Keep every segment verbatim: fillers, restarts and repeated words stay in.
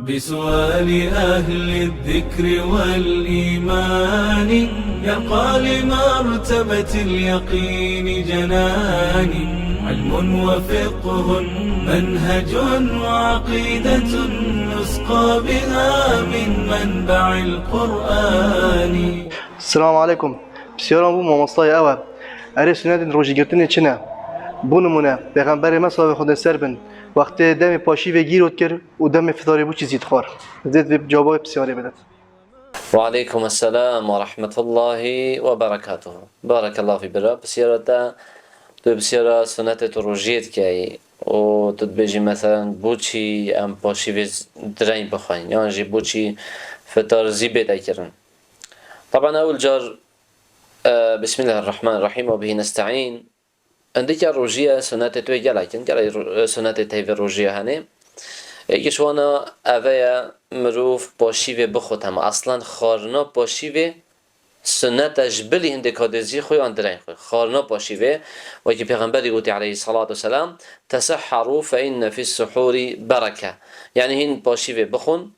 بسؤال أهل الذكر والإيمان يرقى لمرتبة اليقين جنان. علم وفقه منهج وعقيدة نسقى بها من منبع القرآن. Selamun aleykum. Pisyara min bo mamostayê ew e. Erê sunetên rojîgirtinê çi ne? Bo nimûne, Pêxemberê me, silavê Xwedê ser bin, wextê demê paşîvê gîro dikir û demê fitarê bo çi zî dixwar? Divêt vê cewabê pisyarê bidet. Ve aleykum esselam ve rahmetullahi ve berekatuhu. Barekallahu fî bira. Pisyara te, tu pisyara sunetê tu rojiyê dikey û tu dibêjî, meselen, bo çi em paşîvê z-, direng bixwin, yan jî bo çi fitar zî bête kirin? Taban ewil car, e, Bismillahirrahmanirrahim ve bihi nesta'in. Endîka rojî ye, sunetê tu yê gelek in, gelek ro-, sunetê teyvê rojî ye hene. Êkî ji wan a eve ye, mirov paşîvê bixwe tema. Aslan xwarina paşîvê sunet e, ji bilî hindê kadê zî xwe yan direng xwe. Xwarina paşîvê, wekî Pêxemberî gotî aleyhisselatu vesselam, "Tesehharu fe inne fis suhuri bereke." Yanî hîn paşîvê bixwin,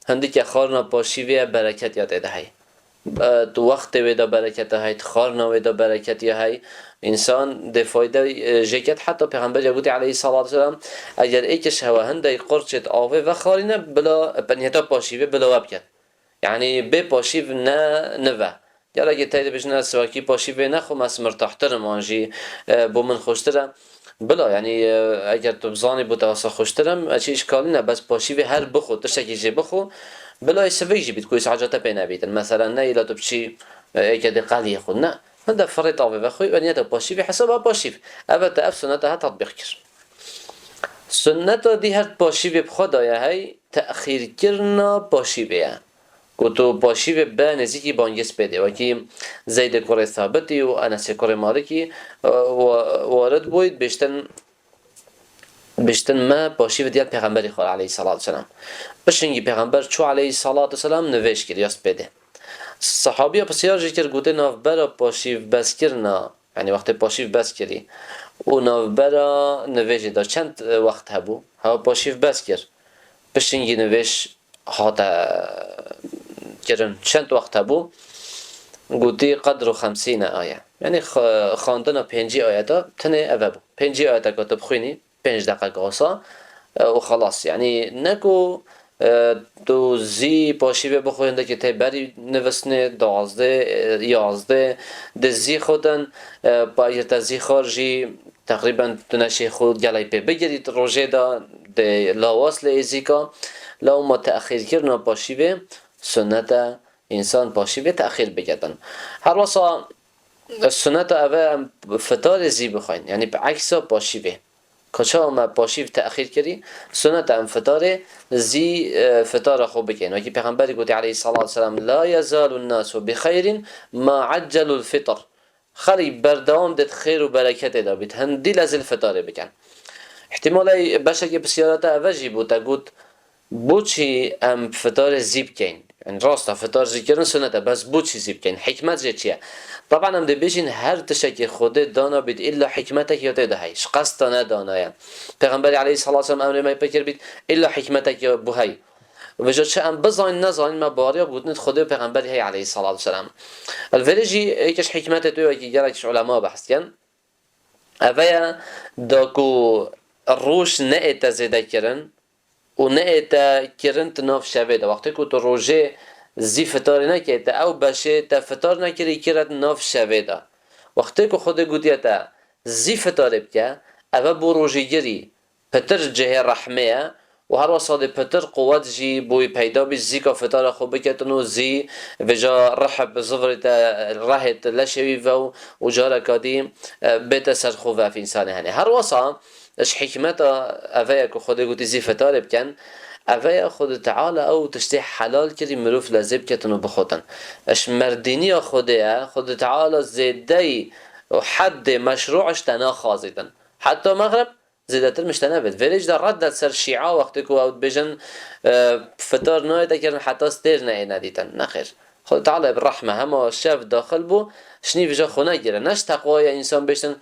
hindîke xwarina paşîvê ye, bereket ya tê de hey. E, tu wextê wê de bereket e hey, tu xwarina wê de bereket ya hey. Însan dê fayde, e, jê ket. Heta Pêxemberî gotî aleyhisselatu vesselam, eger êkî ji hewe hindek qurçêt avê vexwarîne, bila, e, niyeta paşîvê bila we biket. Yanî bê paşîv ne, nive. Gelekî tey dibêjin, ez siwakî paşîvê nexwim, ez mirtahtir im, an jî, e, bo min xweştir e. Bila, yanî, e, eger tu bizanî bo te wesa xweştir im, e, çi îşkalî ne, bes paşîvê her bixwe, tiştekî jê bixwe, bila ê sivik jî bît, ku ê saca te pê nebîtin. Meselen, ne îla tu biçî, e, êkê dê qeliyê xwe, ne. Hinde firê tavê vexwî, we niyeta paşîvê hesaba paşîv. Eve te ev suneta he tatbîq kir. Sunneta dî her paşîvê bi xwe daye hey, texîrkirina paşîvê ye. Ku tu paşîvê be nêzîkî bangê spêdê. Wekî Zeydê kurê Sabitî û Enesê kurê Malikî, e, wa-, warid bûyî, bêştin, bêştin me paşîvê diya Pêxemberî xwe aleyhissalatu vesselam. Pişingî Pêxember çû aleyhissalatu vesselam nivêj kir ya spêdê. Sahabiya pisyar jî kir, gote, navbera paşîv beskirina, yanî wextê paşîv bes kirî û navbera nivêjê de çend, e, wext hebû? Hewa paşîv bes kir. Pişingî nivêj hate kirin. Çend wext hebû? Gotî, qedru xemsîne aye. Yanî x-, xwendina pêncî ayeta tenê eve bû. Pêncî ayeta ku tu bixwînî, pênc deqek wasa, e, û xelas. Yanî ne ku, e, tu zî paşîvê bixwe hindekî tê berî nivisnê, duwazdeh, e, yazdeh, di zî xwe din, e, pa-, eger te zî xwar jî teqrîben tu neşê xwe gelek pê bigirî di rojê de, dê lawas lê êzîka, lewma texîrkirina paşîvê sunnet e, însan paşîvê texîr biketin. Her wesa sunneta eve em fitarê zî bixwin, yanî bi eksa paşîvê. Ka çawa me paşîv texîr kirî, sunneta em fitarê zî, e, fitara xwe bikin. Wekî Pêxemberî gotî aleyhissalatu vesselam, "La yezalu nasu bi xeyrin ma accelul fitr." Xelk berdewam dê di xêr û bereketê de bît. Hindî lezil fitarê bikin. Îhtimalê beşekê pisyara te eve jî bû, te got, "Boçî em fitarê zî bikeyn?" Yanî rast e, fitar zî kirin sunet e, bes boçî zî bikeyn? Hikmet jê çi ye? Taban em dê bêjin, her tiştekê Xwedê dana bît, îlla hikmetek ya tê de hey. Ji qesta nedana ye. Pêxemberî aleyhissalatu vesselam emrê me pê kir bît, îlla hikmetek ya bû hey. Vêca çi em bizanîn, nezanîn, me baweriya bi gotinê Xwedê û Pêxemberî heye aleyhissalatu vesselam. Li vêrê jî êkê ji hikmetê tu wekî gelek ji ulema behs dikin. Eve ye da ku roj neête zêde kirin û neête kirin di nav şevê de. Wextê ku tu rojê zî fitarê nekê, te ew beşê te fitar nekirî kire di nav şevê de. Wextê ku Xwedê gotiye te zî fitarê bike, eve bo rojîgirî pitir cihê rehmê ye û her wesa dê pitir quwet jî bo wî peyda bî, zîka fitara xwe biketin û zî vêca rehb zivirê te, rehê te leşê wî ve û, û careka dî, e, bête ser xwe ve ev însanê hene. Her wesa ji hikmeta eve ye ku Xwedê gotî zî fitarê bikin, eve ye Xwedê Teala ew tiştê helal kirî mirov lezê biketin û bixwetin. Ji merdîniya Xwedê ye, Xwedê Teala zêdeyî û heddê meşrû ji te naxwazîtin. Heta mexrib zêdetir min ji te nebêt. Vêrê jî de red de ser şîa wextê ku ew dibêjin, e, fitar nayête kirin heta stêr neyê nedîtin. Nexêr. Xwedê Teala bi rehme hema şev daxil bû, şinî vêca xwe negire. Ne ji teqwaya însan bêjtin,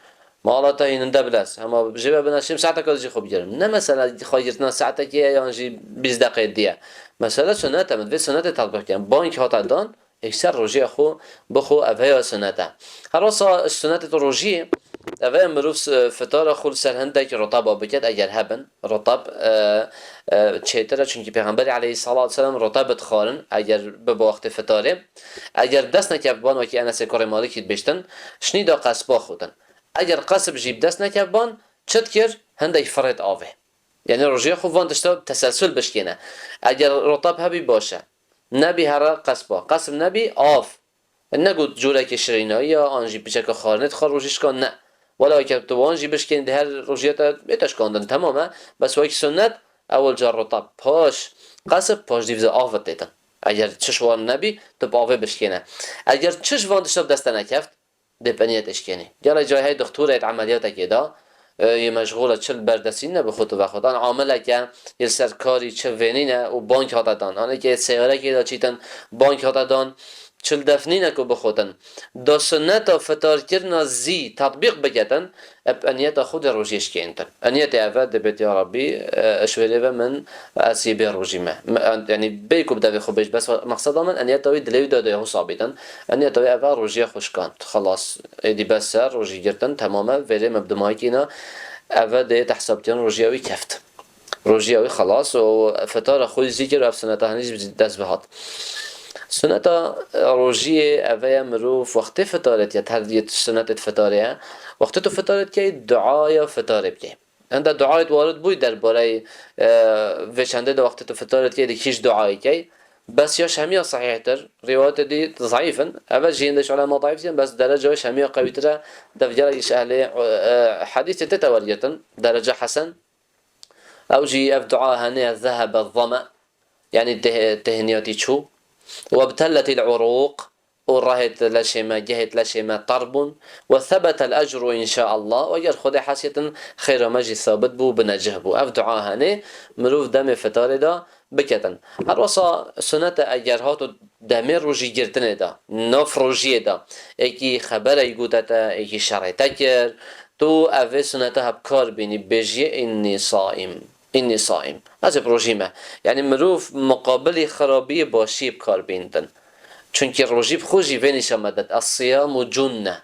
Mala te hîninde bilez. Hema jê ve binaşêm saeteka jî xwe bigirim. Ne mesela xwe girtina saetekê ye yan jî bîst deqeyê diye. Mesele sunnet e, min divê sunnetê tatbîq bikin. Bang hate dan, êkser rojiya xwe bixwe, ev heya sunnet e. Her wisa sunnetê tu rojiyê, ev e mirov s-, fitara xwe li ser hindek rotaba biket, eger hebin. Rotab, e, e, çêtir e, çunkî Pêxemberê aleyhissalatu vesselam rotab dixwarin, eger bibe wextê fitarê. Eger dest nekevban, wekî Enesê kurê Malikî dibêjtin, şinî da qesba xwe din. Eger qesb jî bi dest nekevban, çi dikir? Hindek firêt avê. Yanî rojiya xwe van tişta teselsul bişkêne. Eger rotab hebî baş e. Nebî here qesba. Qesb nebî av. Ne got corekê şirînayî ya, an jî piçeke xwarinê dixwar rojî şikan, ne. Wela ke tu wan jî bişkên di her rojiyê te bête şikandin, temam e. Bes wekî sunnet, ewil car rotab, paş qesb, paş dîv zî av têtin. Eger çiş wan nebî, tu bi avê bişkêne. Eger çiş van tişta bi dest te nekeft, dê bi niyetê şikênî. Gelek cayê hey dixtorê di emeliyatekê de, e, yê meşxûl e, çi li ber destî ne bi xwe tu vexwe dan. Amileke yê li ser karî çi vênîne û bang hate dan. Anekê seyarekê de çîtin bang hate dan, çi li def nîne ku bixwetin. Da sunneta fitarkirina zî tetbîq biketin, eb eniyeta xwe dê rojiyê şikêntin. Eniyetê ev e, dibêt, ya Rabbî, e, ji wêrê ve min, ez yê bê rojî me. Me, en-, yanî bê ku bi devê xwe bêj, bes mexseda min eniyeta wî dilê wî de dê xwe sabîtin. Eniyeta wî ev e, rojiya xwe şikand. Xelas, êdî bes e, rojî girtin, temam e, vêrê me bi dimahîkî ne, ev e dê tehsabtiyan rojiya wî keft. Rojiya wî xelas û fetara xwe zî kir û ev suneta henî jî dest bihat. Suneta rojiyê ev e, mirov wextê fetarê diye, her yê sunetê fetarê ye. Wextê tu fetarê dikey, duaya fetarê bikey. Hinde duayê warid bûy derbareyê, e, vê çendê de wextê tu fetarê dikey, dikî ji duayê key. Bes ya şemiya sehîhtir, rîwayetê dî zeîf in. Ev jî hindek ulema zeîf dikin, bes dereca şemiya qewîtir e, dev gelek ji ehlê, e, hedîsê tête wergirtin, dereca hesen. Ew jî ev dua hene, zehebe zeme, yanî teh-, tehniyatî çû. Webtelletil urûq, û rehêt leşê me, gehêt leşê me ter bûn. Ve sebetel ecru înşaallah, û eger Xwedê hesyetin, xêra me jî sabit bû, binecih bû. Ev dua hene, mirov demê fetarê de biketin. Her wisa sunet e, eger hato demê rojî girtinê de, nav rojiyê de, êkî xeberek gote te, êkî şerê te kir, tu ev vê sunete hep kar bînî, bêjiyê, "Înnî saîm, înnî saîm." Ez ê bi rojî me. Yanî mirov muqabilî xirabiyê başiyê bi kar bînitin. Çunkî rojî bi xwe jî vê nîşan me dide, "Es-siyamu cunne."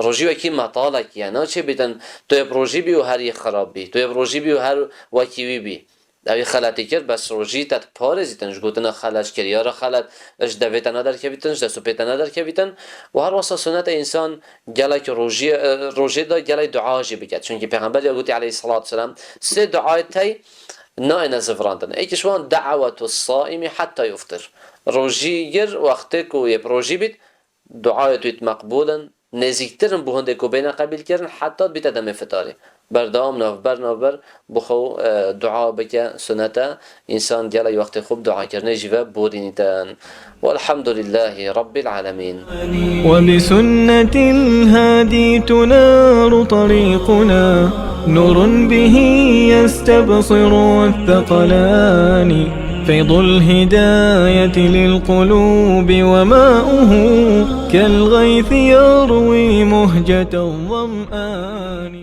Rojî wekî metalekî ye, naçê bîtin tu yê bi rojî bî û her yê xirab bî, tu yê bi rojî bî û her wekî wî bî. Ew ê xeletî kir, bes rojî te diparêzîtin ji gotina xelet, ji kiryara xelet, ji devê te nederkevîtin, ji dest û pê te nederkevîtin. Û her wesa sunet e însan gelek rojî, e, rojê de gelek dua jî biket. Çunkî Pêxember ya gotî aleyhisselatu vesselam, sê duayê tey nayêne zivirandin. Êkî ji wan, "Dawetu saîmi hetta yuftir." Rojîgir wextê ku yê bi rojî bît, duayê wî meqbûl in, nêzîktir in bo hindê ku bêne qebîlkirin, heta bîte demê fitarê. Berdewam navber navber bi xwe, e, dua bike, sunet e, însan gelek wextê xwe bi duakirinê jî ve borînîtin. Welhamdulîllahî Rabbil Alemîn. وبسنة الهادي تنار طريقنا، نور به يستبصر الثقلان، فيض الهداية للقلوب وماؤه، كالغيث يروي مهجة الظمآن.